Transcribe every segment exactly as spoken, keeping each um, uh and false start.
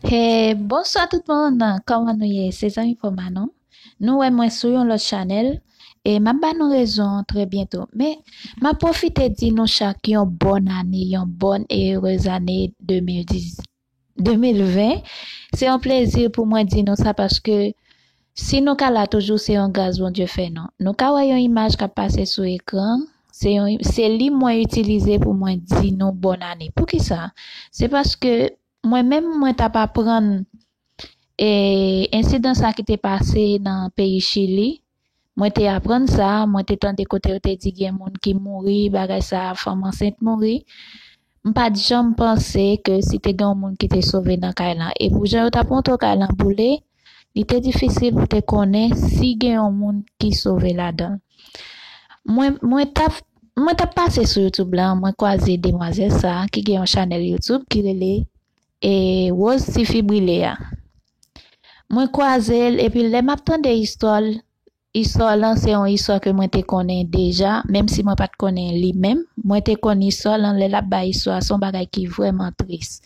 Hey, bonswa tout moun, kòman nou ye? Se zanmi Poma non? Nou wè mwen sou yon lòt chanèl e m ap ba nou rezon trè byento. Men, m ap pwofite di nou chak yon bòn ane, yon bòn e erez ane de mil dis, de mil ven. Se yon plezi pou mwen di nou sa paske si nou ka la toujou, se yon gras Bondye fè nou. Nou ka wè yon imaj k ap pase sou ekran. Se yon, se li mwen itilize pou mwen di nou bòn ane. Poukisa? Se paske mwen menm, mwen t ap aprann e ensidan sa ki te pase nan peyi Chili. Mwen te aprann sa, mwen te tande kote yo te di gen moun ki mouri, bagay sa, fanm ansent mouri. M pa t janm panse ke si te gen yon moun ki te sove nan kay lan, e pou jan yo t ap montre w kay lan boule, li te difisil pou te konnen si gen yon moun ki sove ladan l. Mwen, mwen t ap, mwen t ap pase sou YouTube la, mwen kwaze demwazèl sa ki gen yon chanèl YouTube ki rele e Rose Tifi Brile a. Mwen kwaze l, epi lè m ap tande istwa l, istwa lan se yon istwa ke mwen te konnen deja, menm si mwen pa t konnen li menm. Mwen te konn istwa lan, lè l ap bay istwa, se yon bagay ki vrèman tris.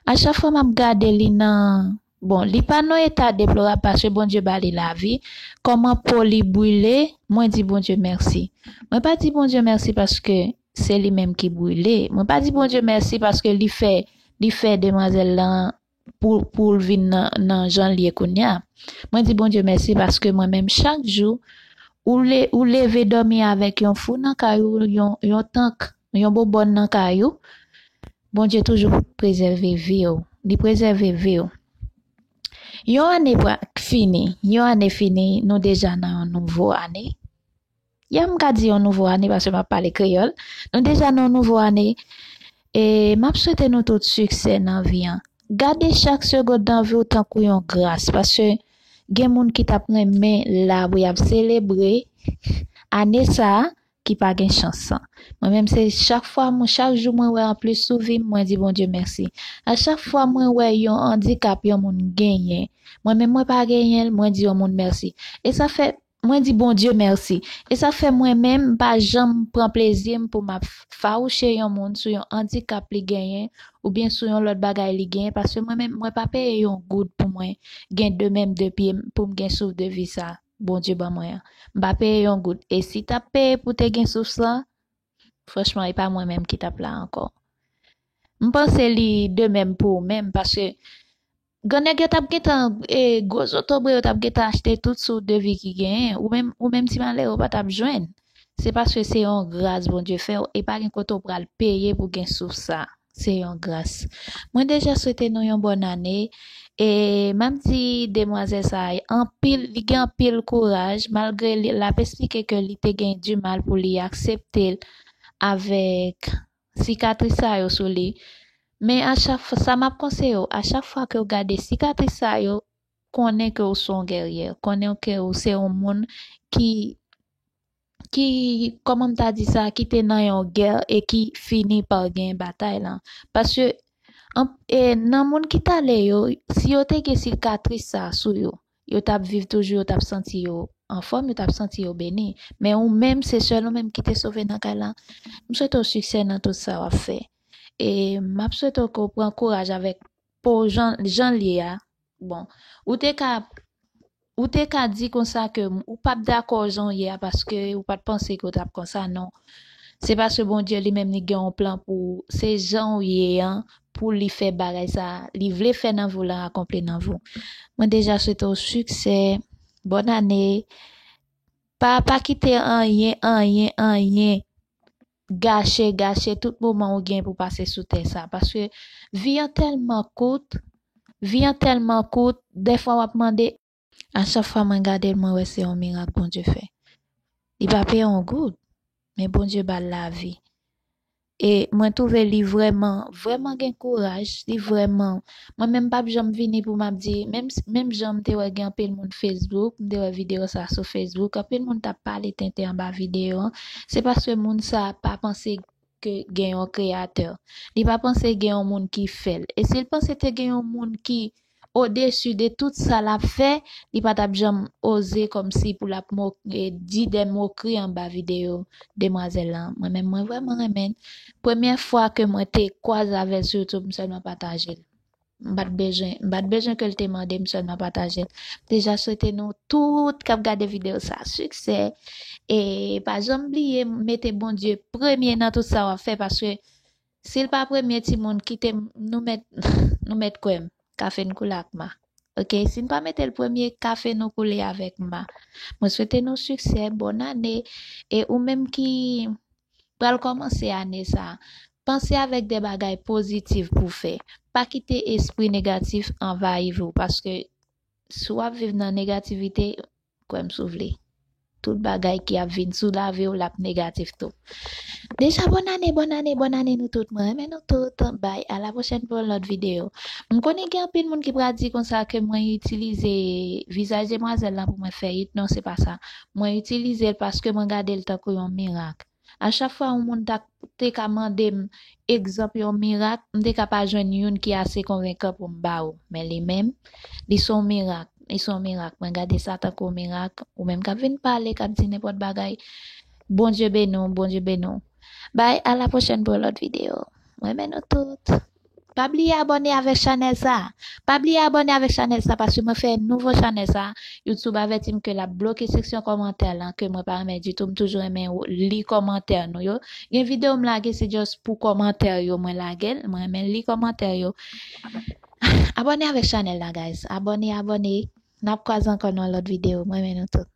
A chak fwa m ap gade li nan, bon, li pa nan eta deplorab paske Bondye ba li lavi. Kòman po li brile, mwen di Bondye mèsi. Mwen pa di Bondye mèsi paske se li menm ki brile. Mwen pa di Bondye mèsi paske li fè, li fè demwazèl lan pou, pou l vin nan, nan jan l ye kounye a. Mwen di Bondye mèsi paske mwen menm chak jou, ou, le, ou leve dòmi avèk yon fou nan kay ou, yon, yon tank, yon bobòn nan kay ou, Bondye toujou prezève vi w. Li prezève vi w. Yon ane pral fini, yon ane fini, nou deja nan yon nouvo ane. Ya m ka di yon nouvo ane paske m ap pale kreyòl. Nou deja nan yon nouvo ane. E m ap swete nou tout siksè nan vi an. Gade chak segond nan vi w tankou yon gras paske gen moun ki t ap renmen la pou y ap selebre ane sa a ki pa gen chans lan. Mwen menm se chak fwa mwen, chak jou mwen wè anplis sou vi m, mwen di Bondye mèsi. A chak fwa mwen wè yon andikap yon moun genyen, mwen menm mwen pa genyen l, mwen di yon moun mèsi. E sa fè mwen di Bondye mèsi. E sa fè mwen menm, m pa janm pran plezi m pou m ap fawouche yon moun sou yon andikap li genyen oubyen sou yon lòt bagay li genyen, paske mwen menm, mwen pa peye yon goud pou mwen gen de men m, de pye m, pou m gen souf de vi sa Bondye ban mwen an. M pa peye yon goud. E si t ap peye pou te gen souf sa, franchman, e pa mwen menm ki t ap la ankò. M panse li de menm pou ou menm, paske grannèg yo t ap gentan, e, gwo zotobre yo t ap gentan achte tout souf de vi ki genyen. Ou menm, ou menm ti malere, ou pa t ap jwenn. Se paske se yon gras Bondye fè w, e pa gen kote w pral peye pou gen souf sa. Se yon gras. Mwen deja swete nou yon bòn ane. E m ap di demwazèl sa a anpil, li gen anpil kouraj, malgre li, l ap esplike ke li te gen dimal pou li aksepte l avèk sikatris sa yo sou li. Men a chak fwa, sa m ap konseye w, a chak fwa ke w gade sikatris sa yo, konnen ke w se yon gèryè, konnen ke w se yon moun ki, ki, kòman m ta di sa, ki te nan yon gè e ki fini pa gen batay lan. Paske, an, e, nan moun ki t ale yo, si yo te gen sikatris sa sou yo, yo t ap viv toujou, yo t ap santi yo anfòm, yo t ap santi yo beni. Men ou menm, se sèl ou menm ki te sove nan kay lan. M swete w siksè nan tout sa w ap fè. E m ap swete w ke w pran kouraj avèk po w jan, jan l ye a. Bon, ou te ka, ou te ka di konsa ke ou p ap dakò jan w ye a paske ou pa t panse ke w t ap konsa, non. Se paske Bondye li menm li gen yon plan pou ou. Se jan w ye an, pou li fè bagay sa a, li vle fè nan vi w lan akonpli nan vi w. Mwen deja swete w siksè, bòn ane. Pa, pa kite anyen, anyen, anyen gache, gache tout moman ou gen pou pase sou tè sa. Paske vi an tèlman kout, vi an tèlman kout, dèfwa w ap mande, a chak fwa mwen gade l, mwen wè se yon mirak Bondye fè. Li pa peye yon goud, men Bondye ba l lavi. E mwen twouve li vrèman, vrèman gen kouraj, li vrèman, mwen menm m p ap janm vini pou m ap di, menm, menm jan m te wè gen anpil moun Facebook, m te wè videyo sa sou Facebook, anpil moun t ap pale tenten anba videyo an, se paske moun sa pa panse ke gen yon kreyatè. Li pa panse gen yon moun ki fè l. E si l panse te gen yon moun ki odesi de tout sa l ap fè, li pa t ap janm oze kòmsi pou l ap mo-, e, di de mokri anba videyo demwazèl lan. Mwen menm, mwen vrèman renmen l. Premyè fwa ke mwen te kwaze avè l sou YouTube, m sèlman pataje l. M pa t bezwen, m pa t bezwen ke l te mande m, sèlman pataje l. Deja swete nou tout k ap gade videyo sa siksè. E pa janm bliye mete Bondye premye nan tout sa w ap fè, paske si l pa premye, timoun, kite m, nou mèt, nou mèt kwè m, kafe n koule ak ma. Oke, si n pa mete l premye, kafe nou koule avèk ma. Mwen swete nou siksè, bòn ane, e ou menm ki pral kòmanse ane sa, panse avèk de bagay pozitif pou fè. Pa kite espri negatif anvayi vi w, paske si w ap viv nan negativite, kwè m si w vle, tout bagay ki ap vin sou lavi w, l ap negatif tou. Deja, bòn ane, bòn ane, bòn ane nou tout. Mwen renmen nou tout. Bay, a la pwochèn pou yon lòt videyo. M konnen gen anpil moun ki pral di konsa ke mwen itilize vizaj demwazèl lan pou mwen fè it. Non, se pa sa. Mwen itilize l paske mwen gade l tankou yon mirak. A chak fwa yon moun ta, te ka mande m egzanp yon mirak, m te ka pa jwenn youn ki ase konvenkan pou m ba ou. Men li menm, li se yon mirak. Li se yon mirak. Mwen gade sa tankou yon mirak. Ou menm k ap vin pale, k ap di nenpòt bagay. Bondye beni w, Bondye beni w. Bay, a la pwochèn pou yon lòt videyo. Mwen renmen nou tout. Pa bliye abòne avèk chanèl sa. Pa bliye abòne avèk chanèl sa, paske mwen fè nouvo chanèl sa. YouTube avèti m ke l ap bloke seksyon kòmantè lan, ke mwen pa renmen ditou. M toujou renmen li kòmantè nou yo. Gen videyo m lage, se just pou kòmantè yo mwen lage l. Mwen renmen li kòmantè yo. Abòne avèk chanèl la, guys. Abòne, abòne. N ap kwaze ankò nan lòt videyo. Mwen renmen nou tout.